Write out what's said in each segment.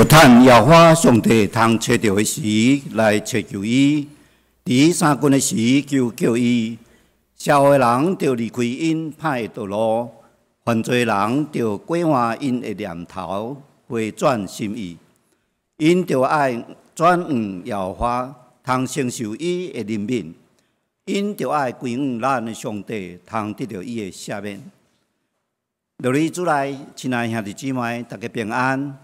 趁耶和華上帝通揣著的時來揣求伊，佇相近的時求叫伊。邪惡的人著離開𪜶歹的道路，犯罪的人著改換𪜶的念頭，回轉心意。𪜶著愛轉向耶和華，通承受伊的憐憫。𪜶著愛歸向咱的上帝，通得著伊的赦免。落嚟主內，親愛兄弟姊妹，大家平安。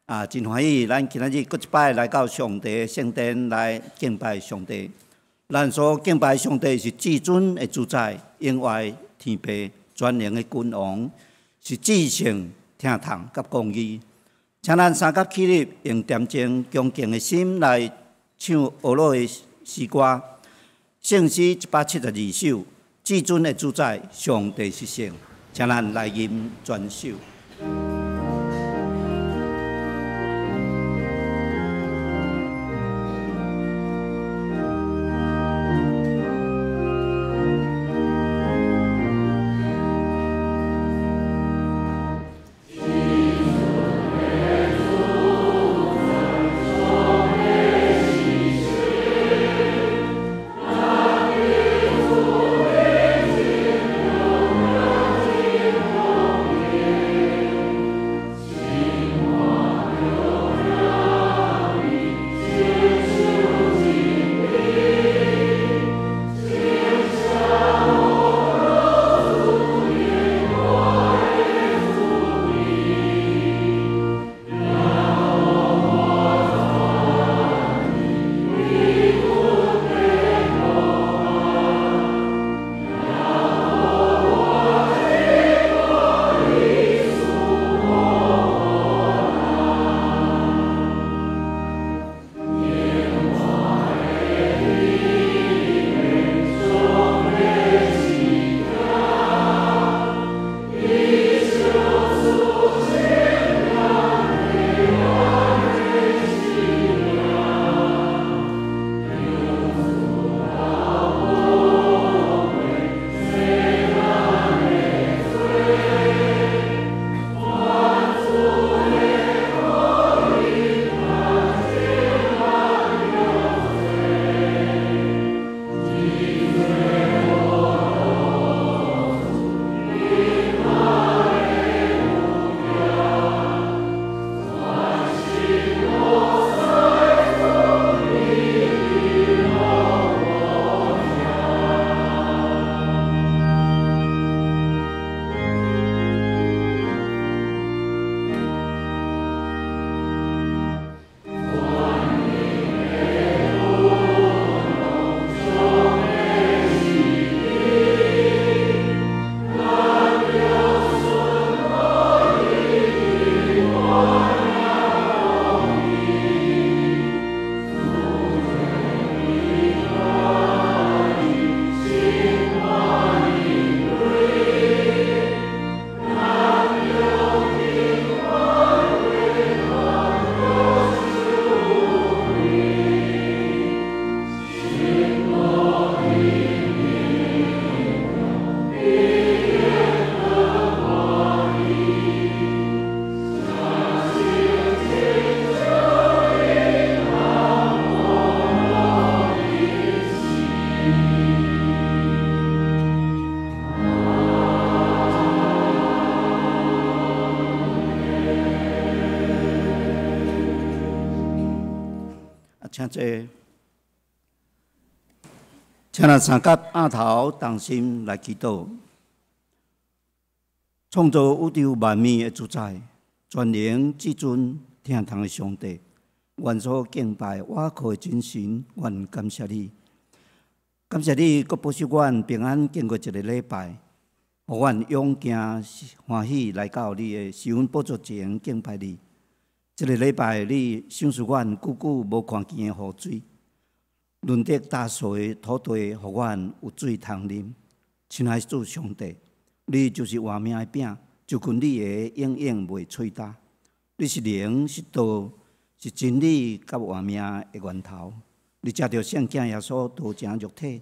啊，真歡喜，咱今仔日閣一擺來到上帝的聖殿來敬拜上帝。咱所敬拜上帝是至尊的主宰，永活天父，全能的君王，是至聖、疼痛佮公義。請咱三甲起立，用恬靜恭敬的心來唱呵咾的詩歌。聖詩172首，至尊的主宰，上帝是聖，請咱來吟全首。請坐。請咱三甲額頭同心來祈禱。創造宇宙萬物的主宰，全能至尊疼痛的上帝，阮所敬拜倚靠的真神，阮感謝你，感謝你，閣保守阮平安經過一個禮拜，予阮勇行歡喜來到你的施恩寶座前敬拜你。這個禮拜你賞賜阮久久無看見的雨水，潤澤焦燥的土地，予阮有水通啉。親愛主上帝，你就是活命的餅，就近你的永遠袂喙焦。你是靈，是道，是真理佮活命的源頭。你藉著聖子耶穌道成肉體，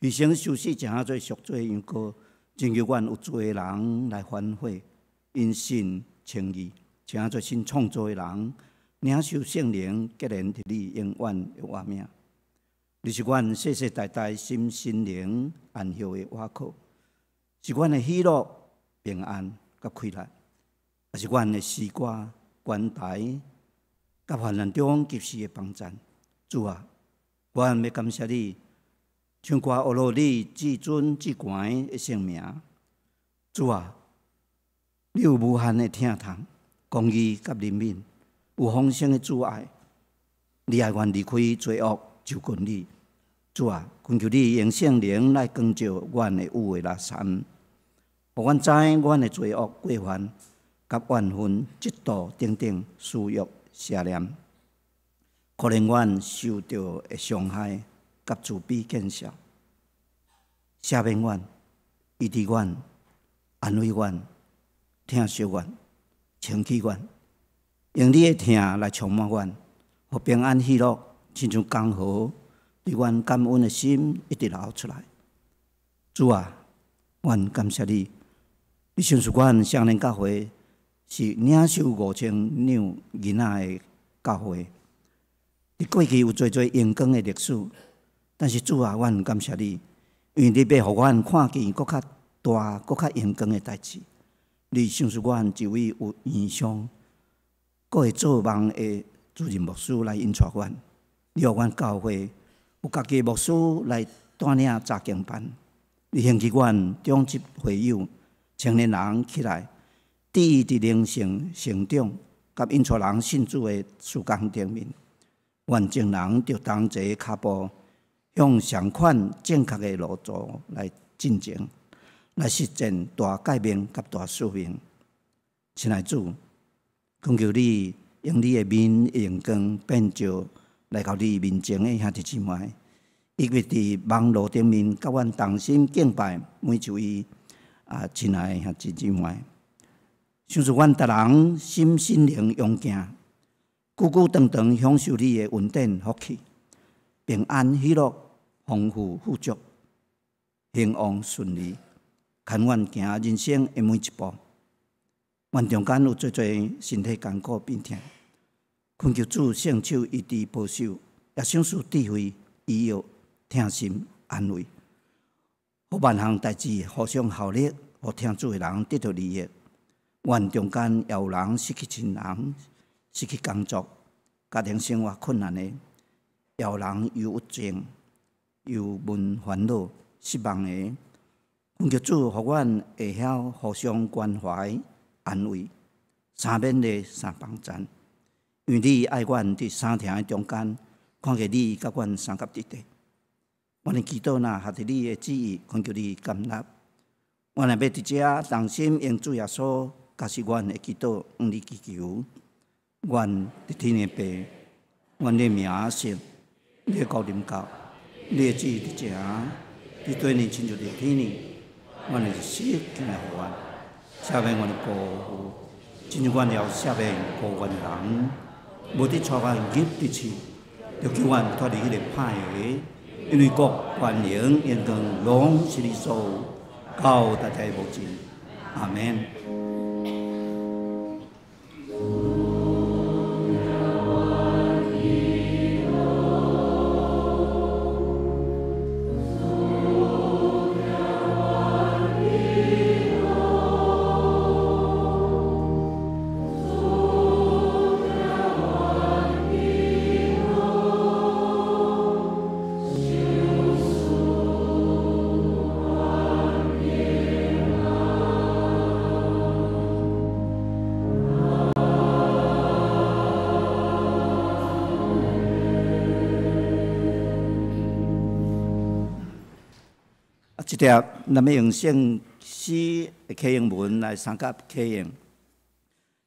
犧牲受死，成做贖罪羊羔，拯救阮有罪的人來反悔，因信稱義，成做新創造的人，領受聖靈，結連佇你永遠的活命。你是阮世世代代心心靈安歇的倚靠，是阮的喜樂、平安佮快樂，也是阮的詩歌、關懷佮患難中及時的幫贊。主啊，阮欲感謝你，唱歌呵咾你至尊至懸的聖名。主啊，你有無限的疼痛、公義佮憐憫，有豐盛的慈愛。你愛阮離開罪惡，就近你。主啊，懇求你用聖靈來光照阮的有的垃圾，予阮知阮的罪惡過犯、佮怨恨、嫉妒等等私欲邪念，可能阮受著的傷害佮自卑見笑，赦免阮、醫治阮、安慰阮、疼惜阮、清氣阮，用你的疼來充滿阮，予平安喜樂，親像江河，對阮感恩的心一直流出來。主啊，阮感謝你，你賞賜阮雙連教會是領受5000兩囡仔的教會。佇過去有濟濟榮光的歷史，但是主啊，阮感謝你，因為你欲予阮看見閣較大、閣較榮光的代誌。你賞賜阮一位有異象、閣會做夢的主任牧師來引帶阮。你予阮教會有家己牧師來帶領查經班。你興起阮長執會友青年人起來，致意佇靈性成長佮引帶人信主的事工頂面。願眾人著同齊跤步，向仝款正確的路途來進前，來實踐大誡命佮大使命。親愛主，懇求你用你的面榮光遍照來到你面前的兄弟姊妹，以及佇網路頂面佮阮同心敬拜每一位啊親愛的兄弟姊妹。賞賜阮逐人心心靈勇健，久久長長享受你的恩典福氣，平安喜樂，豐富富足，興旺順利，牽阮行人生的每一步。阮中間有濟濟身體艱苦病痛，懇求主聖手醫治保守，也賞賜智慧、醫藥、疼心、安慰，予萬項代誌互相效力，予疼主的人得著利益。阮中間也有人失去親人、失去工作、家庭生活困難的，也有人憂鬱症、憂悶煩惱、失望的。懇求主，予阮會曉互相關懷、安慰，三勉勵、三幫贊。因為你愛阮佇三疼的中間，看見你佮阮相佮佇咧。阮的祈禱若合佇你的旨意，懇求你甘納。阮若欲佇遮同心用主耶穌，佮是阮的祈禱，向你祈求。願佇天的父，願你名聖，你的國臨到，你的旨意佇遮，佇地呢親像佇天呢。阮的日食今日予阮，赦免阮的過錯，親像阮也有赦免過阮的人。無得帶阮入佇試，著救阮脫離彼个歹的，因為國、權榮、榮光，攏是你所有，到代代無盡。阿門。這帖咱欲用聖詩的啟應文來相佮啟應。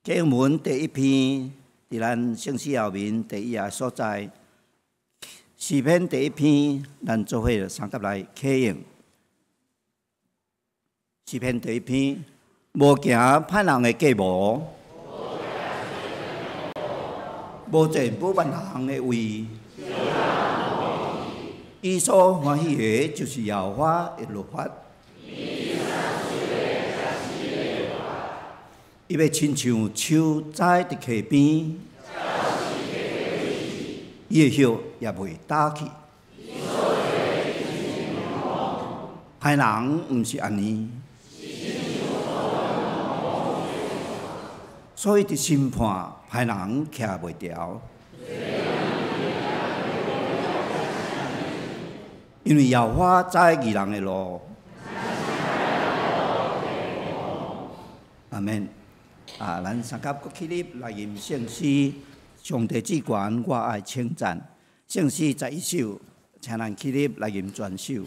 啟應文第一篇，佇咱聖詩後面第一頁所在。詩篇第一篇，咱做伙相佮來啟應。詩篇第一篇，無行歹人的計謀，無坐愚妄人的位。伊所歡喜的，就是耶和華的律法。伊欲親像樹栽佇溪邊，伊的葉也袂焦去。歹人毋是按呢，所以佇審判歹人徛袂牢。因為耶和華知義人的路。阿們。啊，咱相佮閣起立來吟聖詩，上帝至懸，我愛稱讚。聖詩11首，請咱起立來吟全首。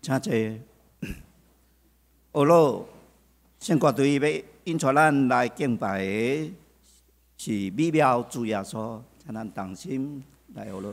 請坐。學老聖歌隊欲引帶咱來敬拜的是美妙主耶穌，請咱同心來學老。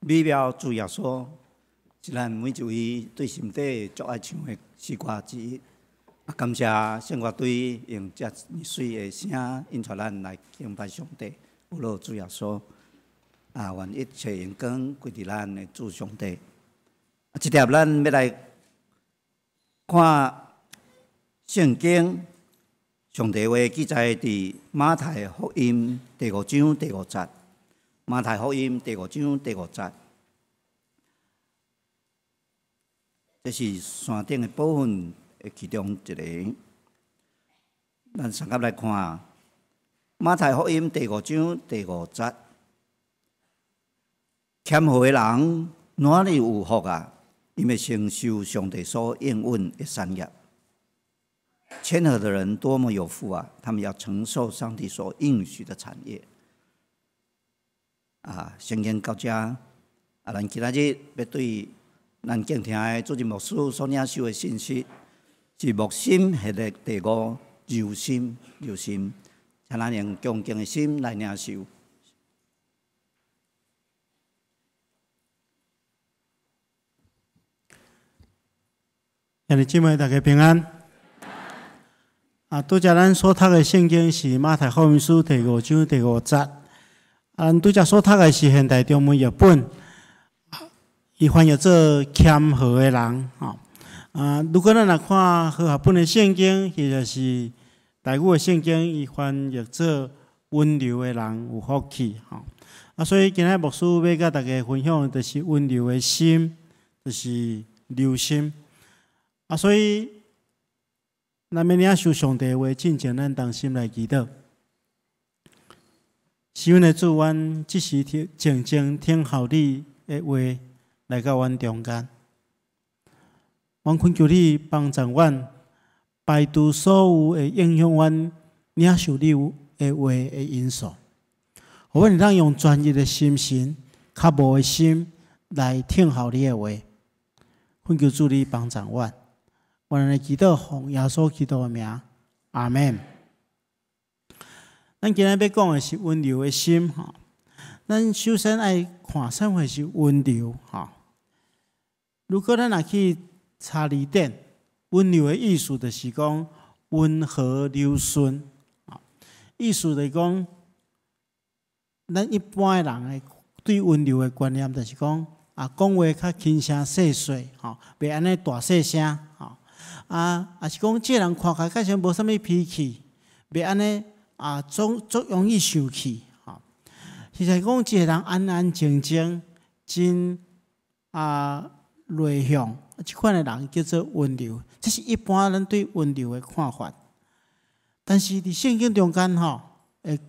美妙主耶穌，是咱每一位對心底足愛唱的詩歌之一。啊，感謝聖樂隊用遮爾媠的聲引帶咱來敬拜上帝。有樂主耶穌，啊，願一切榮光歸佇咱的主上帝。啊，這帖咱欲來看聖經，上帝話記載佇馬太福音第五章第五節。馬太福音第五章第五節，這是山頂的部分的其中一个。咱相佮來看馬太福音第五章第五節，謙和的人哪爾有福啊！𪜶欲承受上帝所應允的產業。謙和的人多麼有福啊！他們要承受上帝所應許的產業。啊，聖經到遮，啊，咱今仔日欲對咱敬聽的主任牧師所領受的信息，是牧心系列第五，柔心，柔心，請咱用恭敬的心來領受。兄弟姊妹，大家平安。啊，拄才咱所讀的聖經是馬太福音書第五章第五節。啊，咱拄才所讀的是現代中文譯本，伊翻譯做謙和的人，吼。啊，如果咱若看和合本的聖經，或者是台語的聖經，伊翻譯做溫柔的人有福氣，吼。啊，所以今仔牧師欲佮大家分享的就是溫柔的心，就是柔心。啊，所以咱欲領受上帝的話，進前咱同心來祈禱。是阮的主，阮這時聽靜靜聽候你的話來到阮中間。阮懇求你幫助阮排除所有會影響阮領受你的話的因素，予阮會當用專一的心神、較無的心來聽候你的話。懇求主你幫助阮，阮來祈禱奉耶穌基督的名，阿門。咱今日欲講的是溫柔的心，吼。咱首先愛看啥物是溫柔，吼。如果咱若去查字典，溫柔的意思就是講溫和柔順，意思就是講，咱一般的人的對溫柔的觀念就是講，啊，講話較輕聲細細，吼，袂按呢大細聲，吼。啊，抑是講這個人看起來較像無啥物脾氣，袂按呢啊，總足容易生氣，吼。其實講一個人安安靜靜，真啊內向，這款的人叫做溫柔，這是一般咱對溫柔的看法。但是佇聖經中間吼，的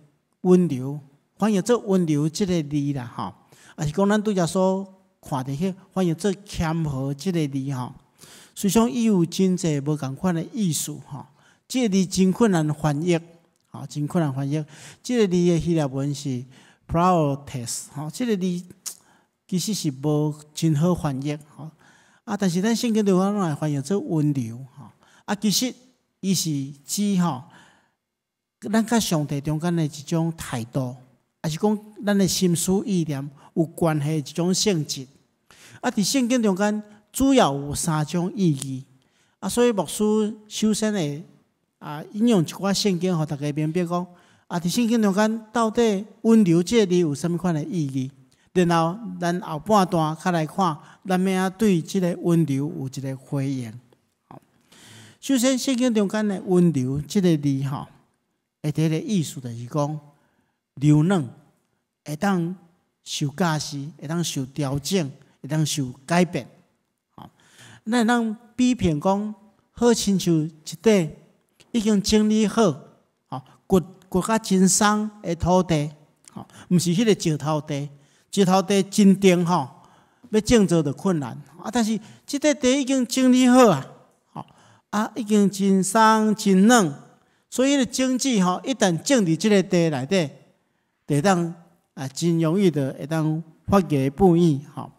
溫柔，翻譯做溫柔這个字啦，吼，抑是講咱拄才所看著彼翻譯做謙和這个字吼，實際上伊有真濟無仝款的意思吼。這个字真困難翻譯，吼，真困難翻譯。這个字的希臘文是 praotes，吼，這个字其實是無真好翻譯，吼。啊，但是咱聖經中間攏會翻譯做溫柔，吼。啊，其實伊是指吼，咱佮上帝中間的一種態度，抑是講咱的心思意念有關係的一種性質。啊，佇聖經中間主要有三種意義。啊，所以牧師首先會啊引用一寡聖經，予大家明白講，啊，佇聖經中間到底溫柔這个字有啥物款的意義？然後咱後半段較來看，咱欲按怎對這个溫柔有一個回應。首先，聖經中間的溫柔這个字吼，會第一個意思就是講柔軟，會當受教示，會當受調整，會當受改變。吼，咱會當比譬講，好親像一塊已經整理好，吼，掘掘甲真鬆的土地，吼，毋是彼个石頭地，石頭地真硬吼，欲種植就困難。啊，但是這塊地已經整理好啊，吼，啊，已經真鬆真軟，所以彼个種子吼，一旦種佇這个地內底，就會當啊，真容易就會當發芽布葉吼。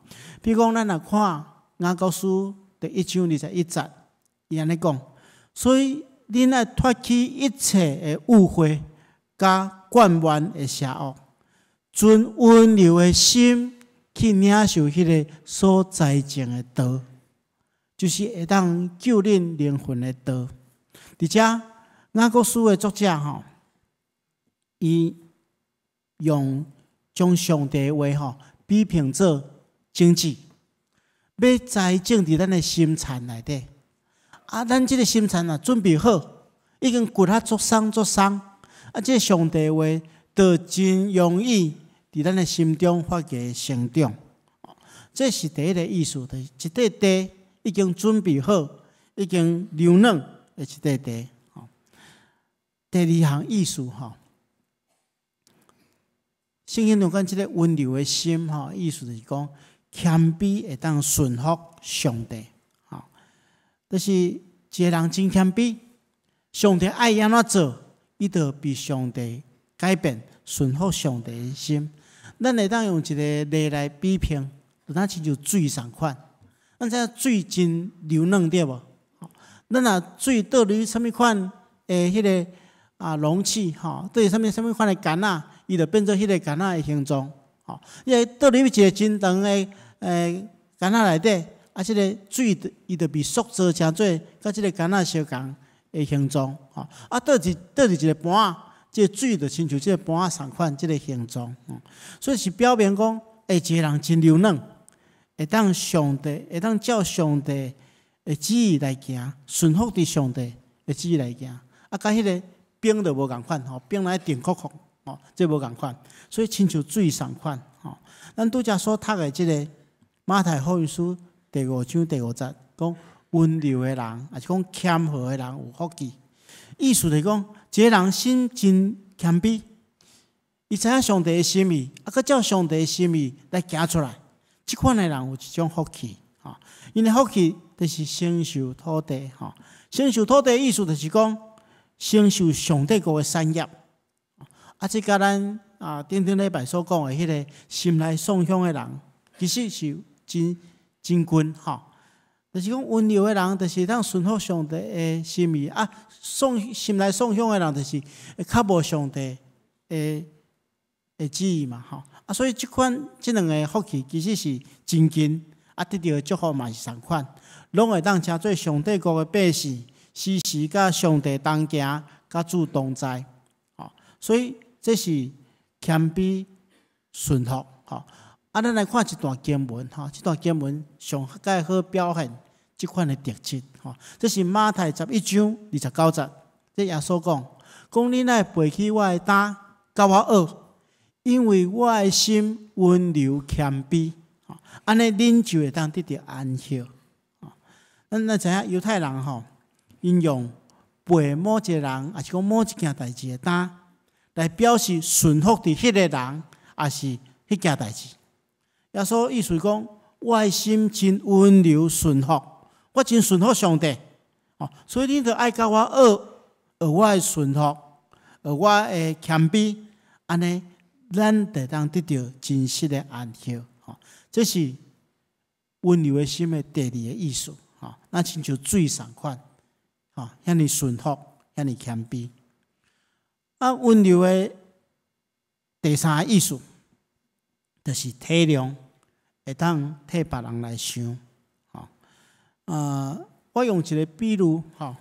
比如講，咱若看雅各書第一章二十一節，伊按呢講，所以恁愛脫去一切的污穢，佮貫滿的邪惡，存溫柔的心去領受彼个所栽種的道，就是會當救恁靈魂的道。佇遮雅各書的作者吼，伊用將上帝的話吼比譬做種子，欲栽種佇咱的心田內底。啊，咱這个心田若準備好，已經掘較足鬆足鬆，啊，這个上帝的話就真容易佇咱的心中發芽成長。這是第一个意思，就是一塊地已經準備好，已經柔軟的一塊地。第二項意思吼，聖經中間這个溫柔的心吼，意思就是講謙卑會當順服上帝。吼，就是一个人真謙卑，上帝愛伊按怎做，伊就被上帝改變，順服上帝的心。咱會當用一个例來比譬，就若親像水仝款。咱知影水真柔軟對無？咱若水倒入啥物款的彼个啊容器吼，倒入啥物啥物款的罐仔，伊就變做彼个罐仔的形狀。吼，你若倒入去一个真長的罐仔內底，啊，這个水伊就被塑造成做佮這个罐仔相仝的形狀，吼。啊，倒佇倒佇一個盤仔，這個水就親像這個盤仔仝款，這個形狀。所以是表明講，欸，一個人真柔軟，會當上帝，會當照上帝的旨意來行，順服佇上帝的旨意來行。啊，佮彼個冰就無仝款吼，冰來定確確，吼，這無仝款。所以親像水仝款，吼。咱拄才所讀的這個馬太福音書第五章第五節，講溫柔的人，抑是講謙和的人有福氣。意思就是講，這個人心真謙卑，伊知影上帝的心意，啊，閣照上帝的心意來行出來。這款的人有一種福氣，吼。𪜶的福氣就是承受土地，吼。承受土地的意思就是講，承受上帝國的產業。啊，這佮咱啊頂頂禮拜所講的彼個心內頌響的人，其實是真真近，吼。就是講溫柔的人，就是會當順服上帝的心意；啊，頌心內頌響的人，就是較無上帝的的旨意嘛，吼。啊，所以這款這兩个福氣其實是真近，啊，得著的祝福嘛是仝款，攏會當成做上帝國的百姓，時時佮上帝同行，佮主同在，吼。所以這是謙卑順服，吼。啊，咱來看一段經文，吼，這段經文上蓋好表現這款的特質，吼。這是馬太11章29節，這耶穌講，講恁愛背起我的擔，佮我學，因為我的心溫柔謙卑，吼，按呢恁就會當得著安息。咱咱知影猶太人吼，𪜶用背某一個人，抑是講某一件代誌的擔，來表示順服佇彼个人，抑是彼件代誌。耶穌意思講，我的心真溫柔順服，我真順服上帝，哦，所以恁著愛佮我學，學我的順服，學我的謙卑，按呢，咱就當得著真實的安息。吼，這是溫柔的心的第二個意思。吼，咱親像水仝款，吼，遐爾順服，遐爾謙卑。啊，溫柔的第三個意思，就是體諒，會當替別人來想。吼，我用一個比喻，吼，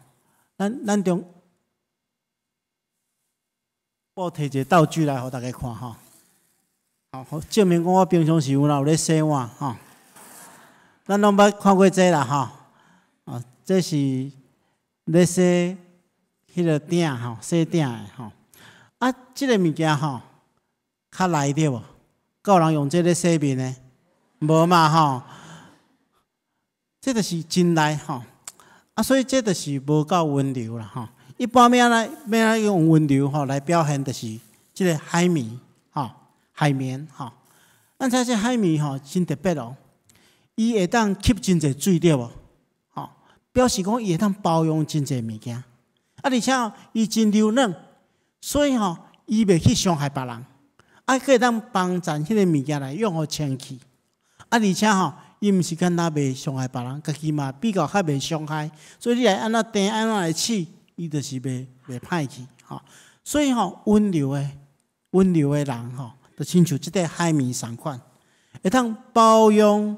咱咱中，我提一个道具來予大家看，吼，好，證明講我平常時有哪有咧洗碗，吼。咱攏捌看過這啦，吼，啊，這是咧洗彼个鼎，吼，洗鼎的，吼。啊，這个物件吼，較利對無？敢有人用這咧洗面的？無嘛，吼。這就是真利，吼。啊，所以這就是無夠溫柔啦，吼。一般欲按怎欲按怎用溫柔吼來表現，就是這个海綿，吼，海綿，吼。咱知這海綿吼真特別哦，伊會當吸真濟水對無？吼，表示講伊會當包容真濟物件。啊，而且伊真柔軟，所以吼，伊袂去傷害別人，啊，閣會當幫助彼个物件來用予清氣。啊，而且吼，伊毋是干焦袂傷害別人，家己嘛比較較袂傷害。所以你來按怎掟，按怎來試，伊就是袂袂歹去，吼。所以吼，溫柔的溫柔的人吼，就親像這塊海綿仝款，會當包容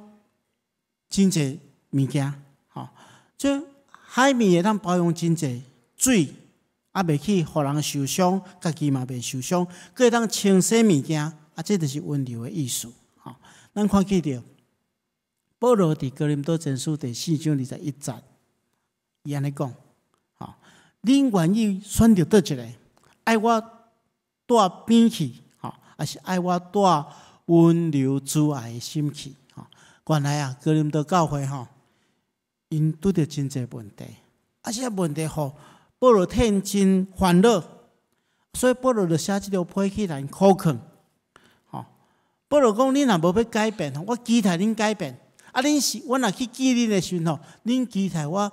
真濟物件，吼。這海綿會當包容真濟水，啊，袂去予人受傷，家己嘛袂受傷，閣會當清洗物件，啊，這就是溫柔的意思，吼。咱看見著保羅佇哥林多前書第4章21節，伊按呢講，吼，恁願意選擇佗一个，愛我帶鞭去，吼，抑是愛我帶溫柔慈愛的心去，吼。原來啊，哥林多教會吼，𪜶拄著真濟問題，啊，這個問題予保羅替𪜶真煩惱，所以保羅就寫這張批去來苦勸，吼。保羅講：恁若無欲改變，我期待恁改變。啊，恁是我若去見恁的時陣吼，恁期待我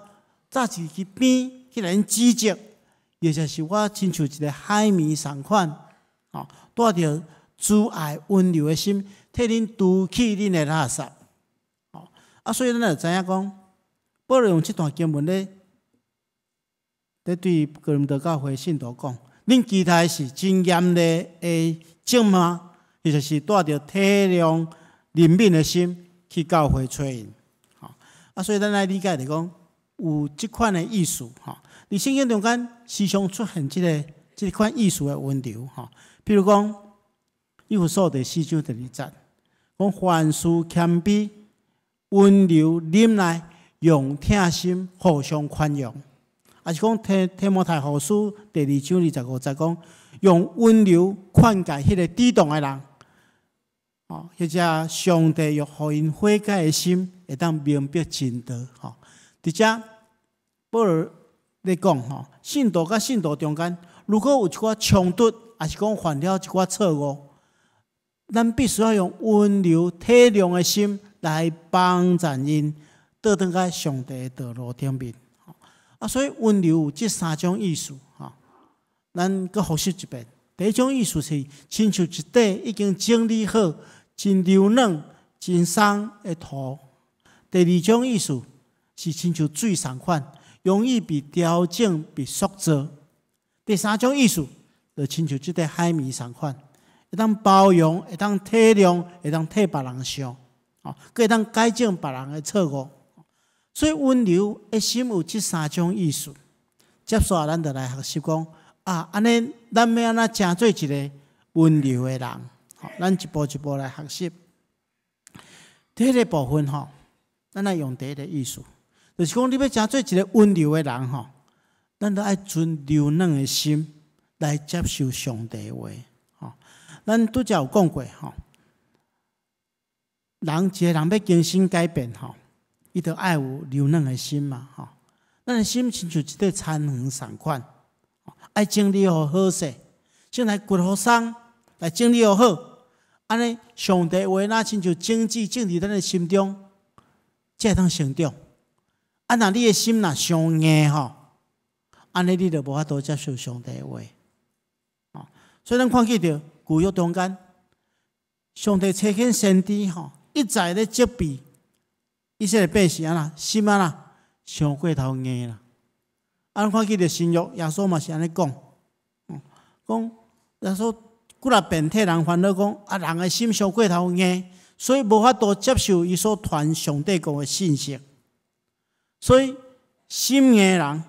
紮一支鞭去來恁指責，或者是我親像一个海綿仝款，吼，帶著慈愛溫柔的心，替恁除去恁的垃圾。吼，啊，所以咱就知影講，保羅用這段經文咧，咧對哥林多教會信徒講，恁期待是真嚴厲的責罵，或者是帶著體諒憐憫的心去教會揣𪜶。吼，啊，所以咱來理解就講，有這款的意思，吼。佇聖經中間時常出現這個款意思的溫柔吼。比如講，以弗所第四章第二節，講凡事謙卑、溫柔、忍耐，用疼心互相寬容。抑是講提摩太後書第二章25節講，用溫柔勸誡彼個抵擋的人，哦，或者上帝欲予𪜶悔改的心，會當明白真道。吼，佇遮保羅咧講吼，信徒佮信徒中間，如果有一寡衝突，抑是講犯了一寡錯誤，咱必須要用溫柔體諒的心來幫贊𪜶，倒轉來上帝的道路頂面。啊，所以溫柔有這三種意思，吼。咱閣複習一遍。第一種意思是親像一塊已經整理好、真柔軟、真鬆的土。第二種意思是親像水仝款，容易被調整、被塑造。第三種意思就親像這塊海綿仝款，會當包容、會當體諒、會當替別人想，哦，閣會當改正別人的錯誤。所以溫柔的心有這三種意思。接續來，咱就來學習講啊，按呢，咱欲按怎成做一个溫柔的人？吼，咱一步一步來學習。第一个部分吼，咱來用第一个意思，就是講你欲成做一个溫柔的人吼，咱著愛存柔軟的心來接受上帝話。吼，咱拄才有講過吼，一个人欲更新改變吼，伊著愛有柔軟的心嘛，吼。咱的心親像一塊田園仝款，愛整理予好勢，先來掘予鬆，來整理予好，按呢上帝話若親像種子種佇咱的心中，才會當成長。啊，若你的心若傷硬吼，按呢你就無法度接受上帝的話。所以咱看見著舊約中間，上帝差遣先知吼，一再咧責備以色列百姓按怎心按怎傷過頭硬啦。啊，咱看見著新約耶穌嘛是按呢講，講耶穌幾若遍替人煩惱講，啊，人的心傷過頭硬，所以無法度接受伊所傳上帝國的信息。所以心硬的人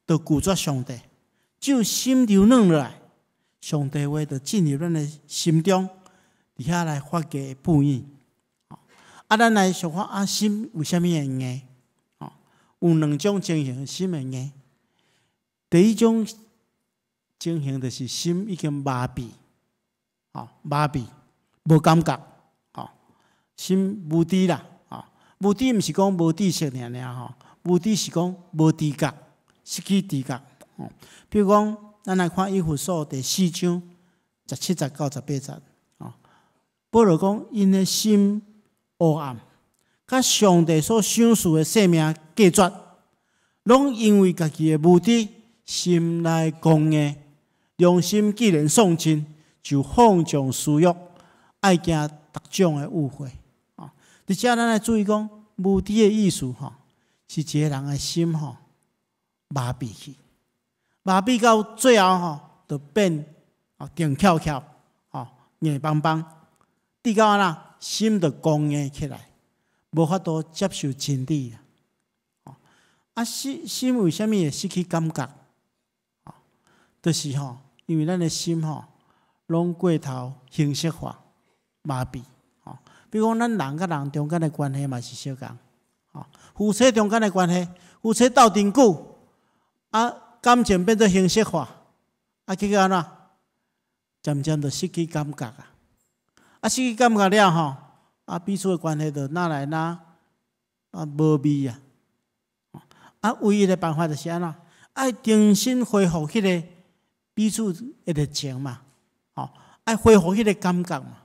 就拒絕上帝，只有心柔軟落來，上帝話就進入咱的心中，佇遐來發芽吐葉。啊，咱來想看啊，心為啥物會硬？有兩種情形，心會硬。第一種情形就是心已經麻痹，吼，麻痹，無感覺，吼，心無知啦，吼，無知毋是講無知識爾爾吼，無知是講無知覺，失去知覺。比如講，咱來看以弗所第四章17節到18節，吼，保羅講𪜶的心黑暗，佮上帝所賞賜的生命隔絕，攏因為家己的無知，心內剛硬，良心既然喪盡，就放縱私欲，愛行逐種的污穢。哦，佇遮咱愛注意講，無知的意思吼，是一个人的心吼麻痹去，麻痹到最後吼，就變哦定翹翹，吼硬邦邦，直到按怎心就剛硬起來，無法度接受真理啊！啊，心為啥物會失去感覺？就是吼，因為咱的心吼，攏過頭形式化、麻痹。吼，比如講，咱人佮人中間的關係嘛是相仝。吼，夫妻中間的關係，夫妻鬥陣久，啊，感情變做形式化，啊，結果按怎？漸漸就失去感覺啊！啊，失去感覺了吼，啊，彼此的關係就愈來愈啊無味啊！啊，唯一的辦法就是按怎？愛重新恢復彼个彼此的熱情嘛，吼，愛恢復彼个感覺嘛。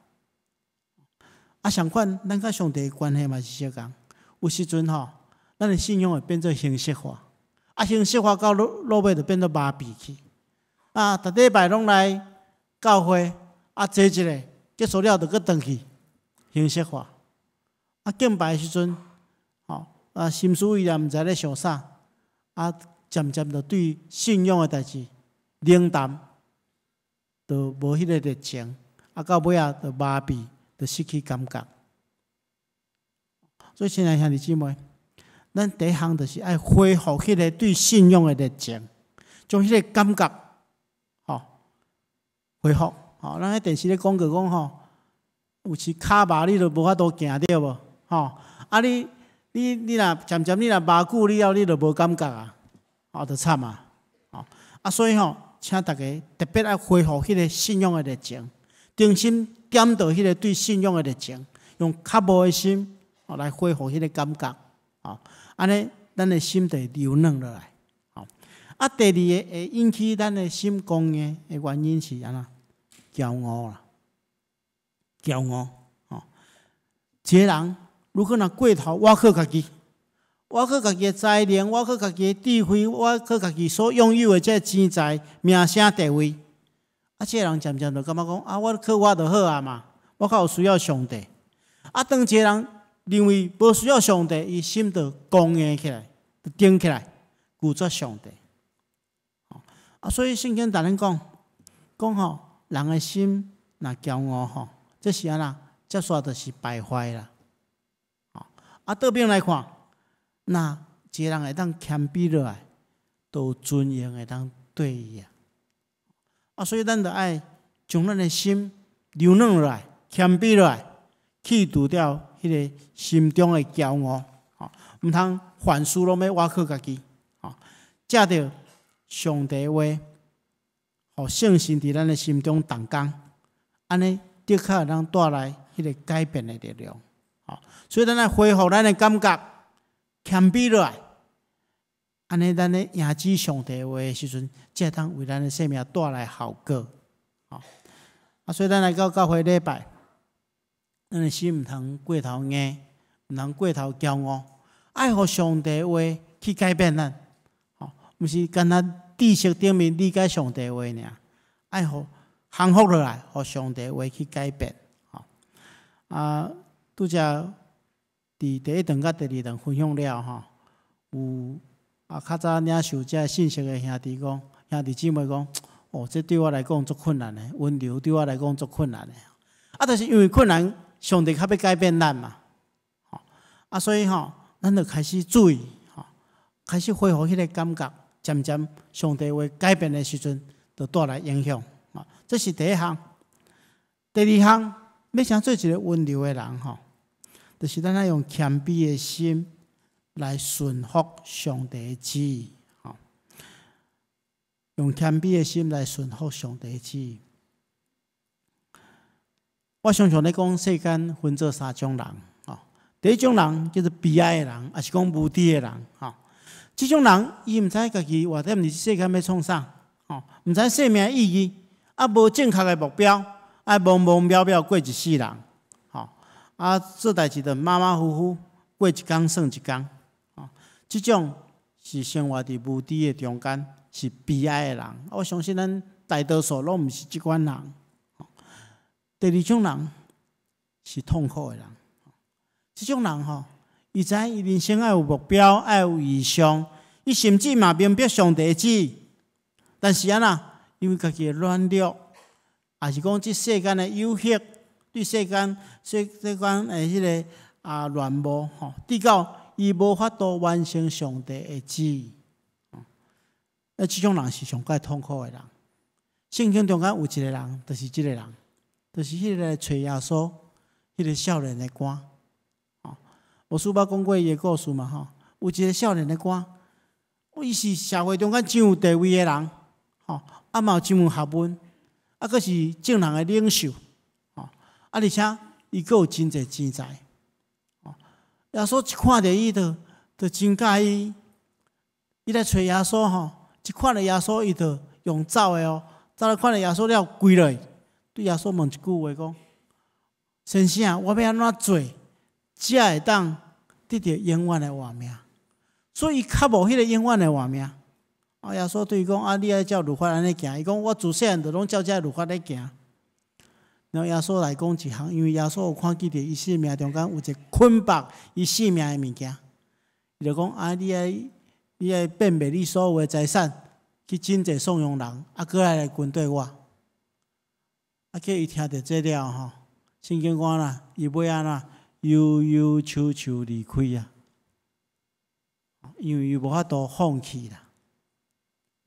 啊，相款，咱佮上帝的關係嘛是相仝。有時陣吼，咱的信仰會變做形式化，啊，形式化到落尾就變做麻痹去。啊，逐禮拜攏來教會，啊，坐一下，結束了就閣轉去，形式化。啊，敬拜的時陣，吼，啊，心思意念毋知咧想啥，啊，漸漸就對信仰的代誌冷淡，就無彼個熱情，啊，到尾仔就麻痹，就失去感覺。所以，親愛兄弟姊妹，咱第一項就是愛恢復彼個對信仰的熱情。將彼个感覺，吼，恢復。吼，咱喺電視咧廣告講吼，有時跤麻你就無法度行對無？吼，啊你若漸漸你若麻久了後，你就無感覺啊，吼，就慘啊！吼，啊所以吼，請大家特別愛恢復彼個信仰的熱情，重新點著彼個對信仰的熱情，用渴慕的心吼來恢復彼個感覺，吼，按呢，咱的心就會柔軟落來。吼，啊，第二个會引起咱的心剛硬的原因是按怎？驕傲啦，驕傲，吼，一个人如果若過頭倚靠家己，倚靠家己的才能，倚靠家己的智慧，倚靠家己所擁有的這个錢財、名聲、地位，啊，這个人漸漸就感覺講啊，我靠我就好啊嘛，我較有需要上帝。啊，當一个人認為無需要上帝，伊心就剛硬起來，就頂起來，拒絕上帝。啊，所以聖經逐咱講，講吼，人的心若驕傲吼，這是按怎？接煞就是敗壞啦。啊，倒邊來看，若一个人會當謙卑落來，就有尊榮會當對伊啊。啊，所以咱就愛將咱的心柔軟落來，謙卑落來，去除掉彼个心中的驕傲，吼，毋通凡事攏欲倚靠家己，吼，藉著上帝話，予聖神佇咱的心中動工，按呢的確會當帶來彼个改變的力量，吼，所以咱愛恢復咱的感覺，謙卑落來，按呢咱咧迎接上帝話的時陣，才會當為咱的生命帶來效果，吼。啊，所以咱來到教會禮拜，咱的心毋通過頭硬，毋通過頭驕傲，愛予上帝話去改變咱，吼，毋是干焦知識頂面理解上帝話爾，愛予降服落來，予上帝話去改變，吼。啊，拄才佇第一堂佮第二堂分享了吼，有啊較早領受這信息的兄弟講，兄弟姊妹講，哦，這對我來講足困難的，溫柔對我來講足困難的。啊，就是因為困難，上帝較欲改變咱嘛，吼啊，所以吼，咱就開始注意，吼，開始恢復彼个感覺，漸漸上帝話改變的時陣，就帶來影響。啊，這是第一項。第二項，欲成做一个溫柔的人吼，就是咱愛用謙卑的心來順服上帝的旨意，吼，用謙卑的心來順服上帝的旨意。我常常咧講，世間分做三種人，吼。第一種人叫做悲哀的人，抑是講無知的人，吼。這種人伊毋知家己活踮佇世間欲創啥，吼，毋知生命意義，啊，無正確的目標，啊，茫茫渺渺過一世人，吼，啊，做代誌就馬馬虎虎，過一工算一工，吼。這種是生活佇無知的中間，是悲哀的人。我相信咱大多數攏毋是這款人。第二種人是痛苦的人，這種人吼，伊知影伊人生愛有目標，愛有異象，伊甚至嘛明白上帝的旨意，但是按怎？因為家己的軟弱，抑是講這世間的誘惑，對世間世間的彼个啊戀慕吼，直到伊無法度完成上帝的旨意。啊，這種人是上蓋痛苦的人。聖經中間有一个人，就是這个人。就是彼个來揣耶穌，彼个少年的官，吼，牧師捌講過伊的故事嘛，吼，有一个少年的官，伊是社會中間真有地位的人，吼，啊嘛有真有學問，啊，閣是眾人的領袖，吼，啊，而且伊閣有真濟錢財，吼，耶穌一看著伊，就真佮意，伊來揣耶穌吼，一看著耶穌，伊就用走的哦，走來看著耶穌了，跪落去。對耶穌問一句話講：先生，我欲按怎做，才會當得著永遠的活命？所以伊渴慕彼个永遠的活命。啊，耶穌對伊講：啊，你愛照律法按呢行。伊講：我自細漢就攏照這律法咧行。然後耶穌來講一項，因為耶穌有看見佇伊生命中間有一个捆綁伊性命的物件，伊就講：啊，你愛變賣你所有的財產，去賑濟送養人，啊，閣來跟綴我。啊！叫伊聽著這了吼，聖經講啦，伊尾按怎憂憂愁愁離開啊，因為伊無法度放棄啦，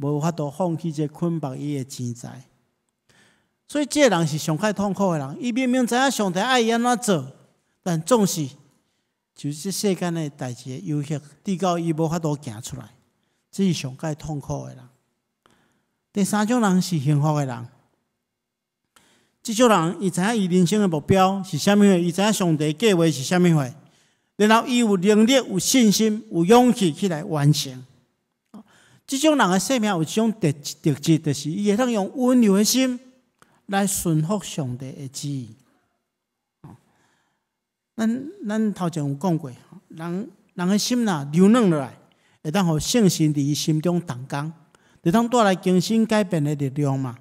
無法度放棄這捆綁伊的錢財。所以這个人是上較痛苦的人。伊明明知影上帝愛伊按怎做，但總是就是這世間的代誌的誘惑，直到伊無法度行出來。這是上蓋痛苦的人。第三種人是幸福的人。這種人伊知影伊人生的目標是啥物貨，伊知影上帝計劃是啥物貨，然後伊有能力、有信心、有勇氣去來完成。這種人的生命有一種特質，就是伊會當用溫柔的心來順服上帝的旨意。咱頭前有講過，人人的心若柔軟落來，會當予聖神佇伊心中動工，會當帶來更新改變的力量嘛。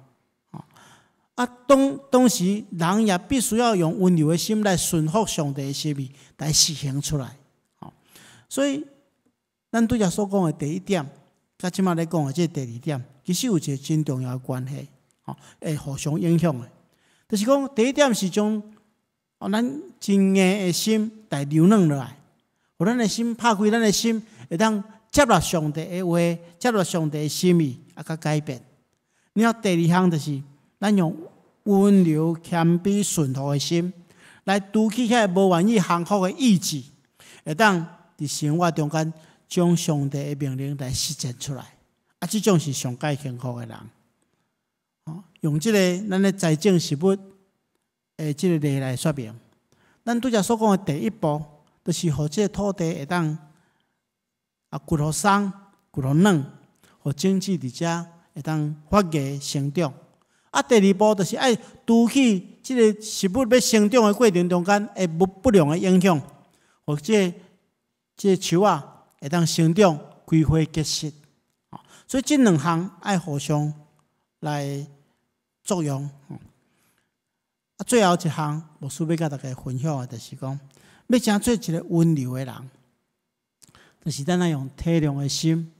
啊，當時人也必須要用溫柔的心來順服上帝的心意來實行出來。所以咱拄才所講的第一點，佮這馬咧講的這第二點，其實有一個真重要的關係，會互相影響的。就是講，第一點是將咱真硬的心來柔軟落來，予咱的心拍開，咱的心會當接納上帝的話，接納上帝的心意，啊，佮改變。然後第二項就是，咱用溫柔、謙卑、順服的心，來除去遐個無願意降服的意志，會當佇生活中間將上帝的命令來實踐出來。啊，這種是上蓋幸福的人。用這個咱咧栽種食物的這個例來說明，咱拄才所講的第一步，就是予這個土地會當啊骨予鬆、骨予軟，予種子佇遮會當發芽生長。啊，第二步就是愛除去這個食物欲生長的過程中間的不良的影響，予這個樹仔會當生長、開花結實。所以這兩項愛互相來作用。啊，最後一項，牧師欲佮大家分享的，就是講，欲成做一個溫柔的人，就是咱愛用體諒的心，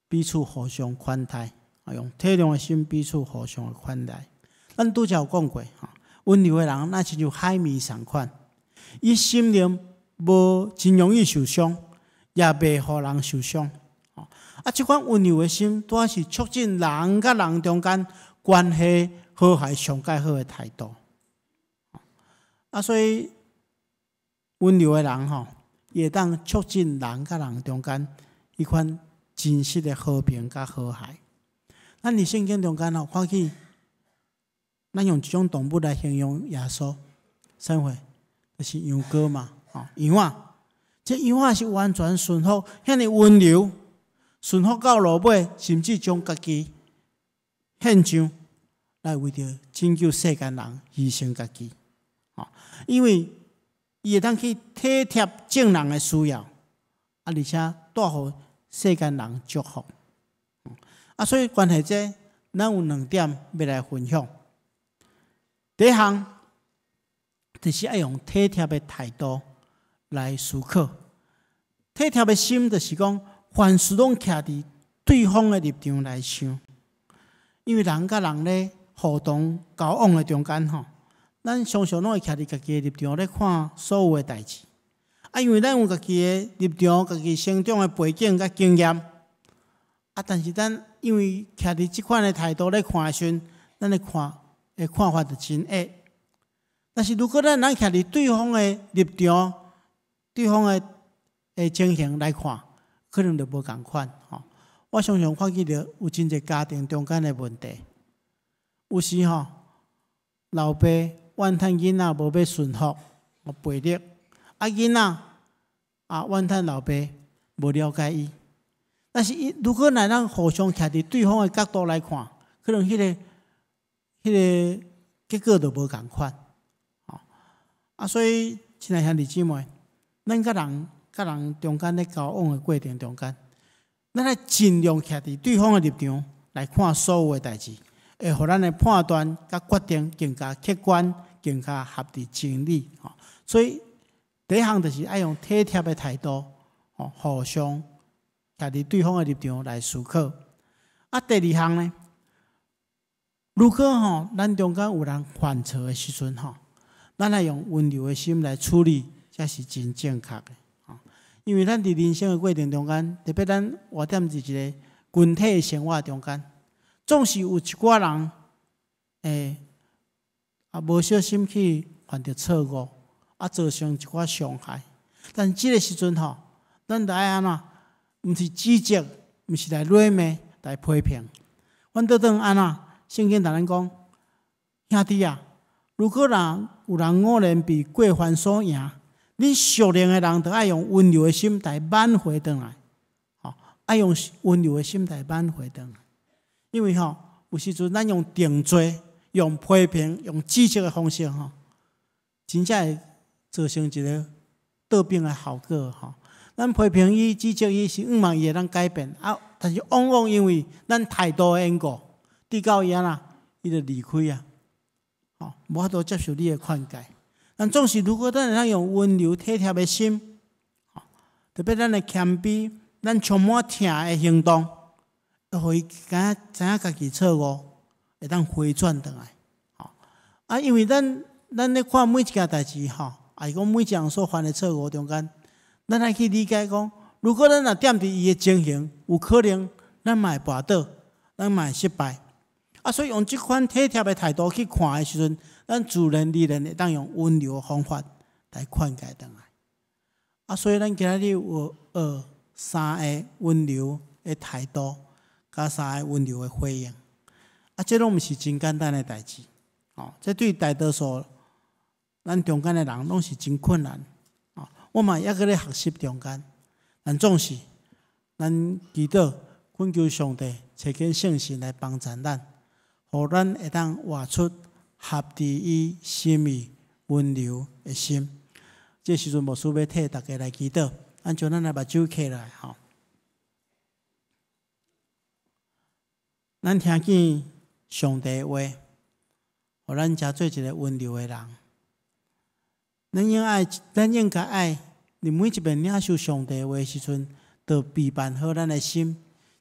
彼此互相寬待。啊，用體諒的心彼此互相的寬待。咱拄才有講過，吼，溫柔的人，若親像海綿仝款，伊心靈無真容易受傷，也袂予人受傷。啊，這款溫柔的心，拄仔是促進人佮人中間關係和諧上蓋好的態度。啊，所以溫柔的人吼，伊會當促進人佮人中間彼款真實的和平佮和諧。咱佇聖經中間吼，看起咱用一種動物來形容耶穌，啥貨？就是羊羔嘛，吼，羊仔。這羊仔是完全順服，遐爾溫柔，順服到落尾，甚至將家己獻上來為著拯救世間人，犧牲家己。吼，因為伊會當去體貼眾人的需要，啊，而且帶予世間人祝福。啊，所以關係這，咱有兩點欲來分享。第一項，就是愛用體貼的態度來思考。體貼的心，就是講凡事攏徛佇對方的立場來想。因為人佮人咧互動交往的中間吼，咱常常攏會徛佇家己的立場咧看所有的代誌。啊，因為咱有家己的立場、家己成長的背景佮經驗。啊，但是咱因為徛佇這款的態度咧看的時陣，咱的看的看法就真狹。但是如果咱徛佇對方的立場、對方的情形來看，可能就無仝款吼。我常常看見著有真濟家庭中間的問題，有時吼老爸怨嘆囡仔無欲順服、無背逆，啊囡仔啊怨嘆老爸無了解伊。但是，伊如果若咱互相徛佇對方的角度來看，可能彼個結果就無仝款。啊，所以，親愛兄弟姊妹，咱佮人佮人中間咧交往的過程中間，咱愛盡量徛佇對方的立場來看所有的代誌，會予咱的判斷佮決定更加客觀、更加合佇真理。吼，所以第一項就是愛用體貼的態度，吼，互相徛佇對方的立場來思考。啊，第二項呢，如果吼咱中間有人犯錯的時陣吼，咱愛用溫柔的心來處理，才是真正確的。吼，因為咱佇人生的過程中間，特別咱活踮佇一個群體的生活中間，總是有一寡人會無小心去犯著錯誤，造成一寡傷害。但這个時陣吼，咱著愛按怎？毋是指責，毋是來辱罵，來批評。反倒轉按怎？聖經共咱講，兄弟啊，如果若有人偶然被過犯所贏，恁屬靈的人，著愛用溫柔的心來挽回轉來，吼，愛用溫柔的心來挽回轉來。因為吼，有時陣咱用定罪、用批評、用指責的方式吼，真正會造成一个倒反的效果吼。咱批評伊、指責伊，是向望伊會當改變啊，但是往往因為咱態度的緣故，直到伊按怎，伊就離開啊，吼，無法度接受你的勸誡。咱總是如果咱會當用溫柔體貼的心，特別咱的謙卑，咱充滿疼的行動，會予伊敢知影家己錯誤，會當回轉轉來。吼啊，因為咱咧看每一件代誌吼，抑是講每一個人所犯的錯誤中間，咱愛去理解講，如果咱若踮佇伊的情形，有可能咱嘛會跋倒，咱嘛會失敗。啊，所以用這款體貼的態度去看的時陣，咱自然而然會當用溫柔的方法來勸誡轉來。啊，所以咱今仔日有學三个溫柔的態度，佮三個溫柔的回應。啊，這攏毋是真簡單的代誌。哦，這對大多數咱中間的人攏是真困難。哦，我嘛猶閣咧學習中間，但總是咱祈禱，懇求上帝差遣聖神來幫助咱，予咱會當活出合佇伊心意溫柔的心。這時陣牧師欲替大家來祈禱，咱將咱的目睭閉來吼。咱聽見上帝的話，予咱成做一个溫柔的人。咱應該愛，佇每一遍領受上帝的話時陣，就備辦好咱的心，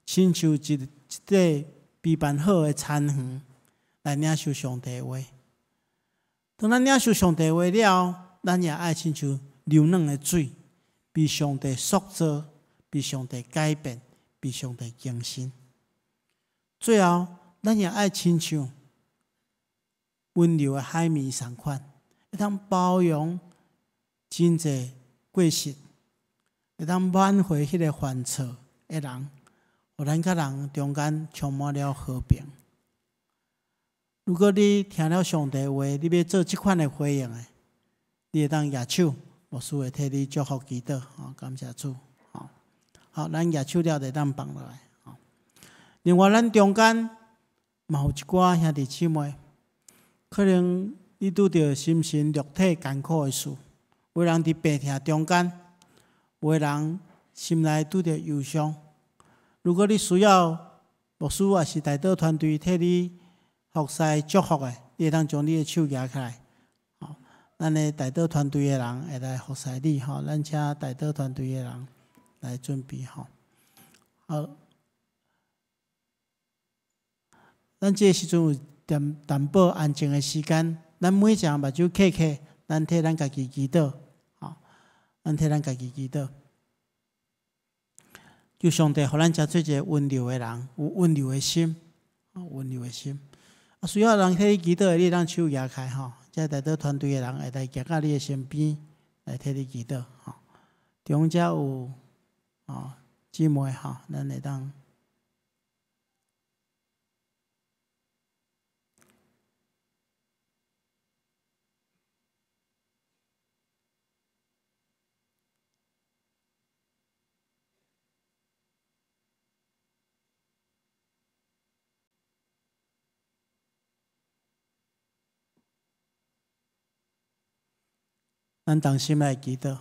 親像一塊備辦好的田園來領受上帝的話。當咱領受上帝的話了，咱也愛親像流軟的水，被上帝塑造，被上帝改變，被上帝更新。最後，咱也愛親像溫柔的海綿仝款，會當包容真濟過失，會當挽回彼个犯錯的人，予咱佮人中間充滿了和平。如果你聽了上帝話，你欲做這款的回應的，你會當舉手，牧師會替你祝福祈禱。吼，感謝主。吼，好，咱舉手了就會當放落來。另外，咱中間嘛有一寡兄弟姊妹，可能你拄著心神肉體艱苦的事，有的人佇病痛中間，有的人心內拄著憂傷。如果你需要牧師抑是代禱團隊替你服侍祝福的，你會當將你的手舉起來。吼，咱的代禱團隊的人會來服侍你。吼，咱請代禱團隊的人來準備。吼，好。咱這个時陣有淡淡薄安靜的時間，咱每一个目睭閉閉，咱替咱家己祈禱，吼，咱替咱家己祈禱，求上帝予咱成做一个溫柔的人，有溫柔的心，溫柔的心。啊，需要人替你祈禱的，你會當手舉開吼，這代禱團隊的人會來行到你的身邊來替你祈禱，吼。中間有吼姊妹吼，咱會當。咱同心來祈禱，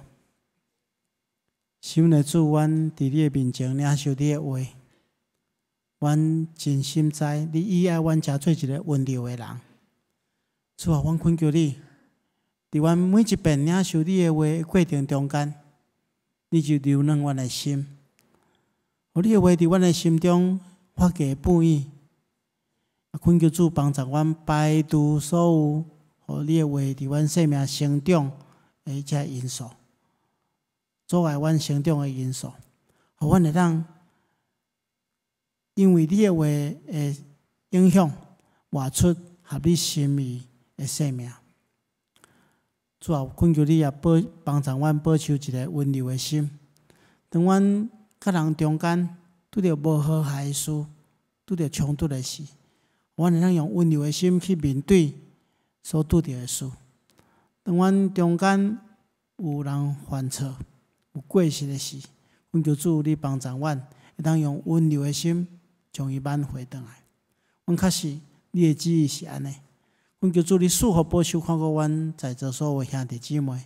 神的主，阮佇你的面前領受你的話，阮真心知你喜愛阮成做一个溫柔的人。主啊，阮懇求你，佇阮每一遍領受你的話的過程中間，你就柔軟阮的心，予你的話佇阮的心中發芽吐葉。懇求主幫助阮排除所有，予你的話佇阮生命成長的彼這因素，阻礙阮成長的因素，予阮會當因為你的話的影響，活出合你心意的生命。主啊，懇求你也保幫助阮保守一个溫柔的心。當阮佮人中間拄著無和諧的事，拄著衝突的事，阮會當用溫柔的心去面對所拄著的事。當阮中間有人犯錯、有過失的時，懇求主你幫助阮，會當用溫柔的心將伊挽回轉來。阮確實你的旨意是按呢。懇求主你賜福保守看顧阮在座所有兄弟姊妹。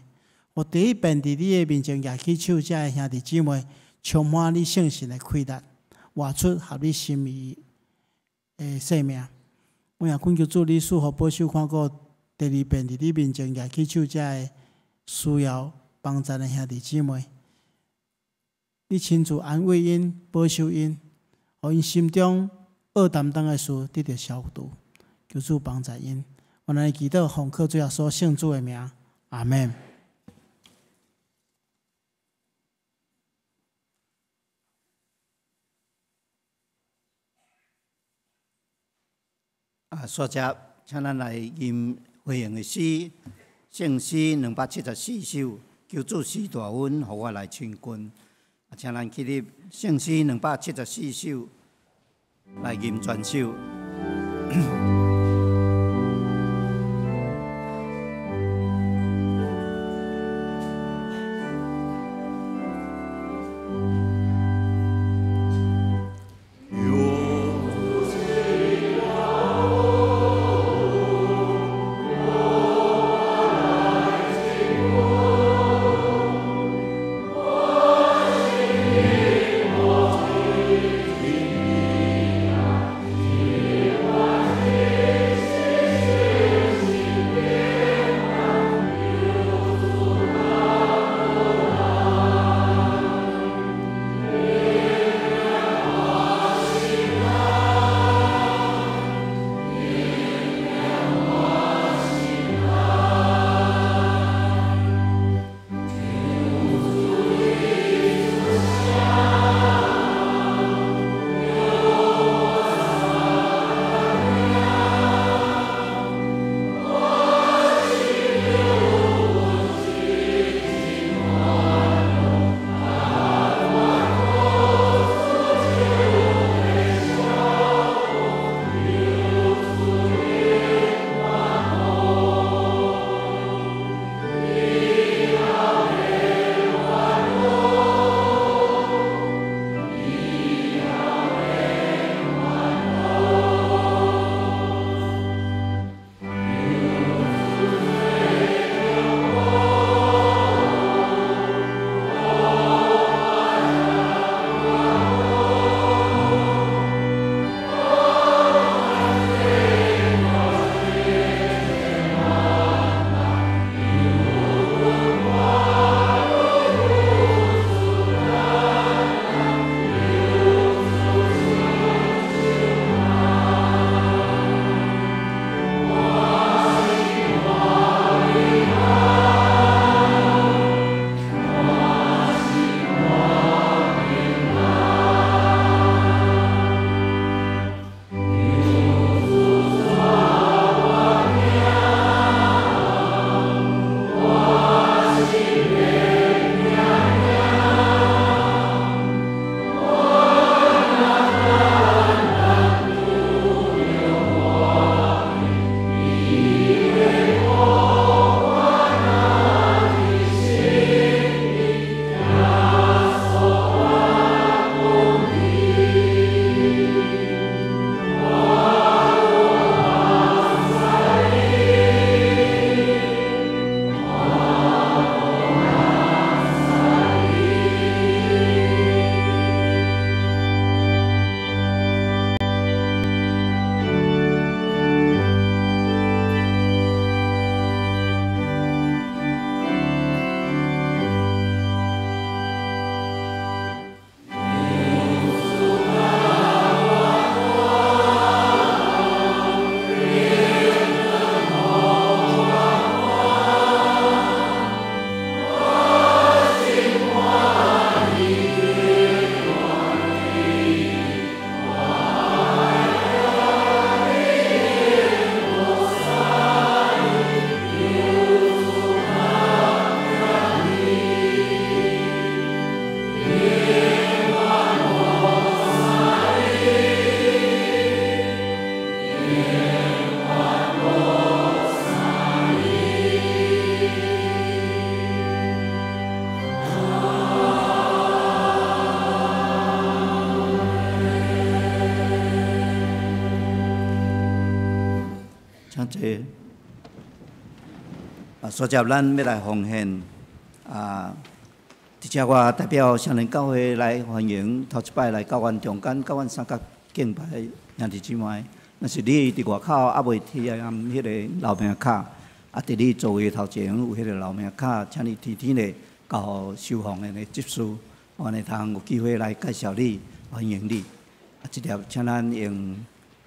予第一遍佇你的面前舉起手，遮的兄弟姊妹，充滿你聖神的氣力，活出合你心意的生命。我也懇求主你賜福保守看顧第二遍佇你面前舉起手，遮的需要幫助的兄弟姊妹，你親自安慰𪜶、保守𪜶，予𪜶心中惡擔當的事得著消除，求主幫助𪜶。阮來祈禱，奉靠主耶穌聖子的名，阿們。啊，煞接，請咱來吟回應的詩，聖詩274首，求主賜大恩，予我來親近。啊，請咱起立，聖詩274首來吟全首。請坐。所接咱欲來奉獻啊！佇遮我代表聖靈教會來歡迎頭一擺來到阮中間，佮阮相佮敬拜兄弟姊妹。若是你佇外口猶未提彼个留名卡，佇你座位頭前有彼个留名卡，請你提提咧，交予收奉獻的執事，阮會通有機會來介紹你，歡迎你。這粒請咱用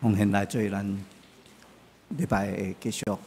奉獻來做咱禮拜的結束。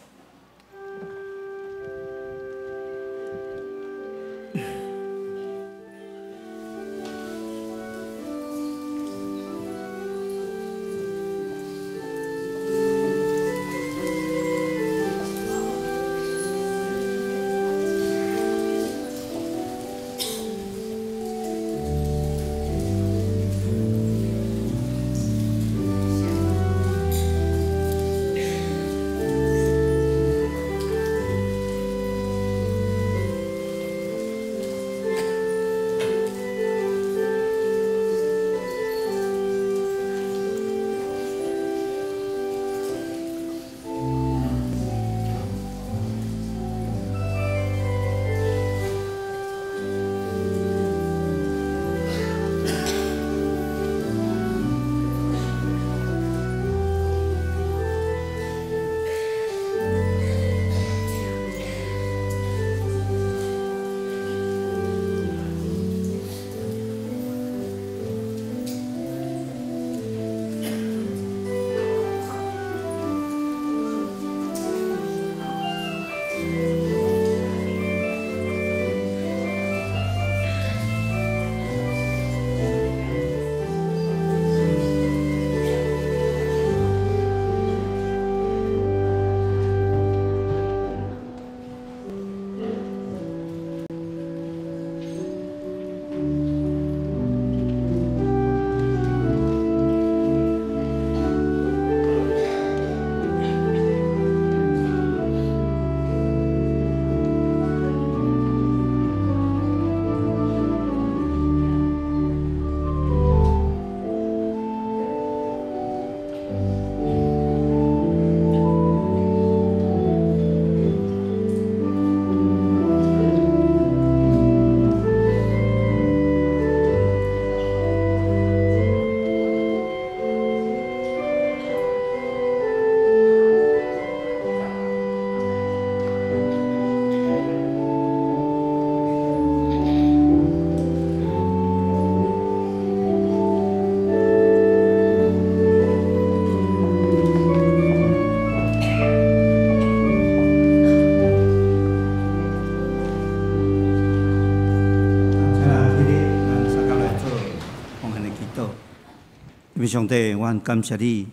上帝，阮感謝你，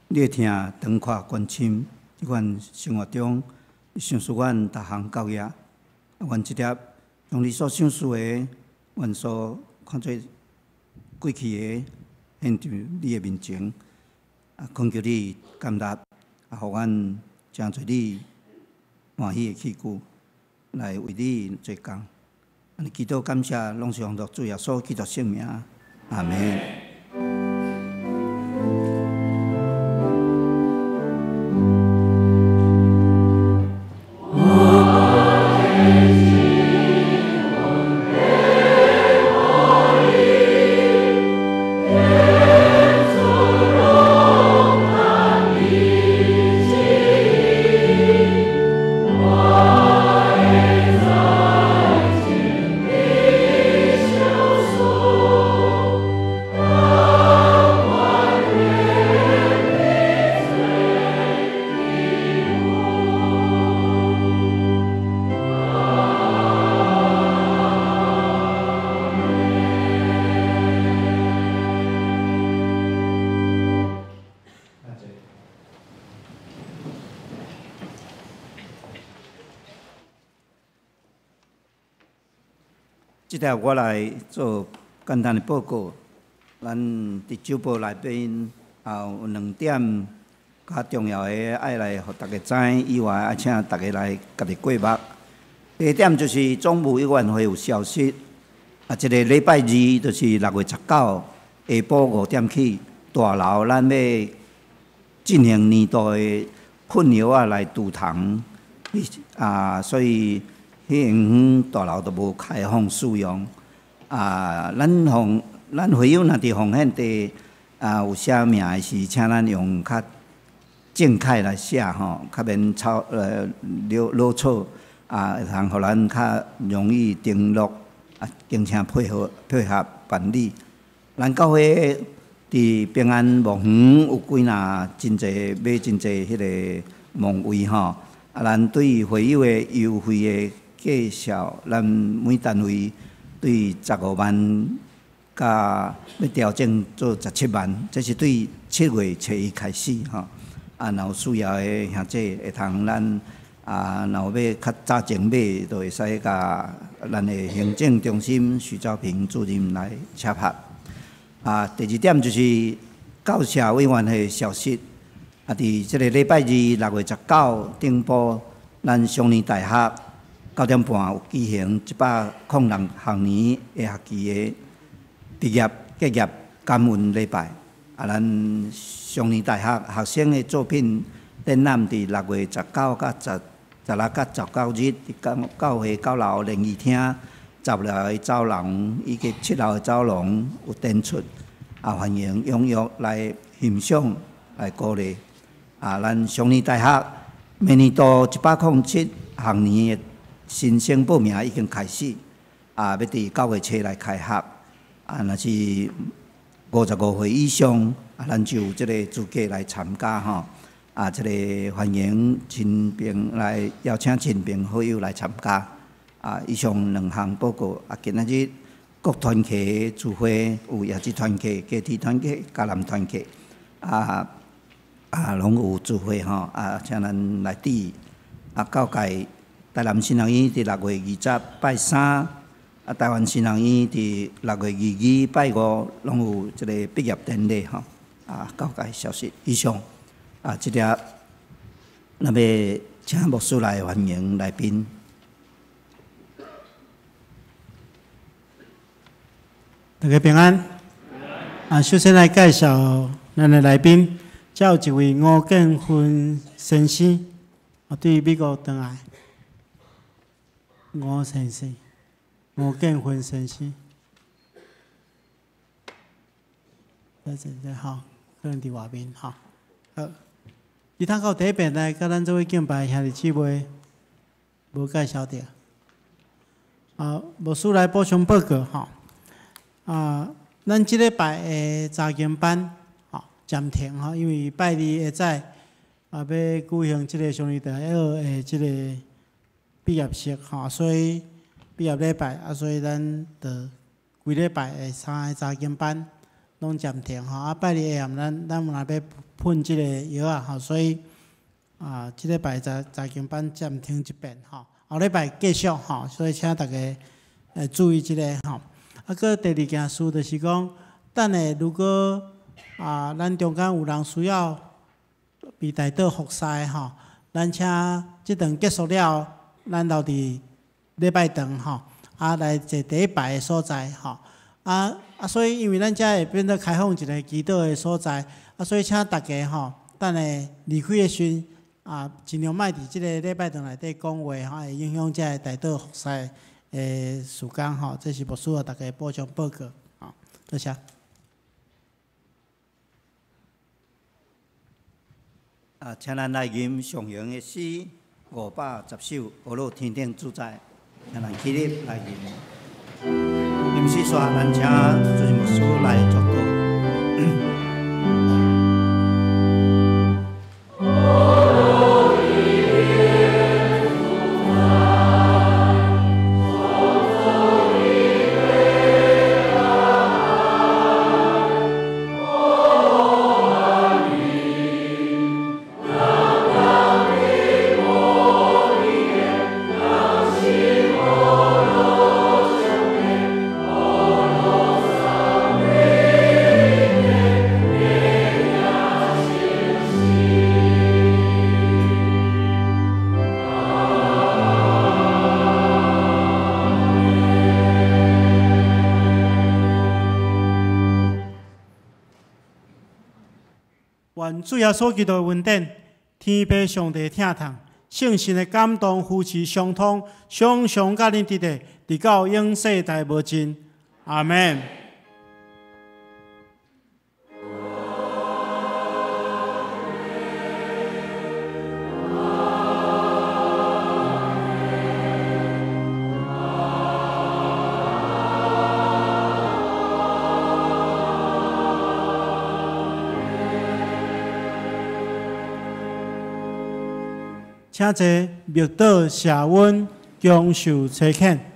你的疼長闊關深，佇阮生活中，賞賜阮逐項教業。阮這粒將你所賞賜的，阮所看做過去的，獻佇你的面前，懇求你甘納，予阮成做你歡喜的器具，來為你做工。按呢祈禱感謝，攏是奉主耶穌基督聖名，阿們。這條我來做簡單的報告。咱佇週報內面也有兩點較重要的，愛來予大家知，以外愛請大家來共你過目。第一點就是總務委員會有消息，這个禮拜二就是6月19下晡5點起，大樓咱欲進行年度的困藥仔來除蟲，啊，所以彼園大樓都無開放使用。啊，咱奉咱會友若佇奉獻地啊有寫名的時，請咱用較正楷來寫吼，較免草潦草啊，會通予咱較容易登錄啊，敬請配合辦理。咱教會佇平安墓園有幾若真濟買真濟彼个墓位吼，啊，咱對會友的優惠的介紹，咱每單位對15萬，佮欲調整做17萬，這是對7月初一開始吼。啊，若有需要的兄弟會通咱啊，若有欲較早前買，就會使佮咱的行政中心許兆平主任來洽合。啊，第二點就是教社委員會消息。啊，佇這个禮拜二6月19頂晡，咱雙年大學9點半有舉行106學年下學期的畢業結業感恩禮拜。啊，咱雙年大學學生的作品展覽佇6月19佮16佮19日，佇教會九樓聯誼廳十樓的走廊以及七樓的走廊有展出。啊，歡迎踴躍來欣賞來鼓勵。啊，咱雙年大學明年度107學年的新生報名已經開始，啊，欲佇9月初來開學。啊，若是55歲以上，啊，咱就有這個資格來參加吼。啊，這個歡迎親朋來邀請親朋好友來參加。啊，以上兩項報告。啊，今仔日各團體聚會有椰子團契、家庭團契、迦南團契，啊，攏有聚會吼。啊，請咱來佇啊，教界台南神學院佇6月20拜三，啊，台灣神學院佇6月22拜五，攏有這個畢業典禮吼。啊，教界消息以上。啊，這個咱欲請牧師來歡迎來賓。大家平安。啊，首先來介紹咱的來賓，這有一位吳建芬先生，啊，對美國轉來。吳先生，吳建芬先生，在這這吼，可能佇外面吼。好，其他到第一遍來佮咱做伙敬拜兄弟姊妹，無介紹著。啊，牧師來補充報告吼。啊，咱這禮拜的查經班吼暫停吼，因為拜二下早啊欲舉行這個雙年大學的這個畢業式吼，所以畢業禮拜啊，所以咱就規禮拜的三个查經班攏暫停吼。啊，拜二下暗咱嘛欲噴這個藥仔吼，所以啊，這禮拜查經班暫停一遍吼，後禮拜繼續吼，所以請大家注意這個吼。啊，閣第二件事就是講，等下如果啊，咱中間有人需要被代禱服侍吼，咱請這頓結束了，咱留佇禮拜堂吼，啊來坐第一排的所在吼，啊，所以因為咱遮會變做開放一個祈禱的所在，啊，所以請大家吼，等下離開的時啊，盡量莫佇這个禮拜堂內底講話吼，會影響遮个代禱服侍的時間吼，這是牧師予大家補充報告，吼，多謝。啊，請咱來吟上榮的詩510首，呵咾天頂主宰，請咱起立來吟。吟詩煞，咱請主任牧師來祝禱。願主耶穌基督的恩典，天父上帝疼痛，聖神的感動扶持相通，常常佮恁佇咧，直到永世代無盡。阿門。請坐，默禱謝恩，享受差遣。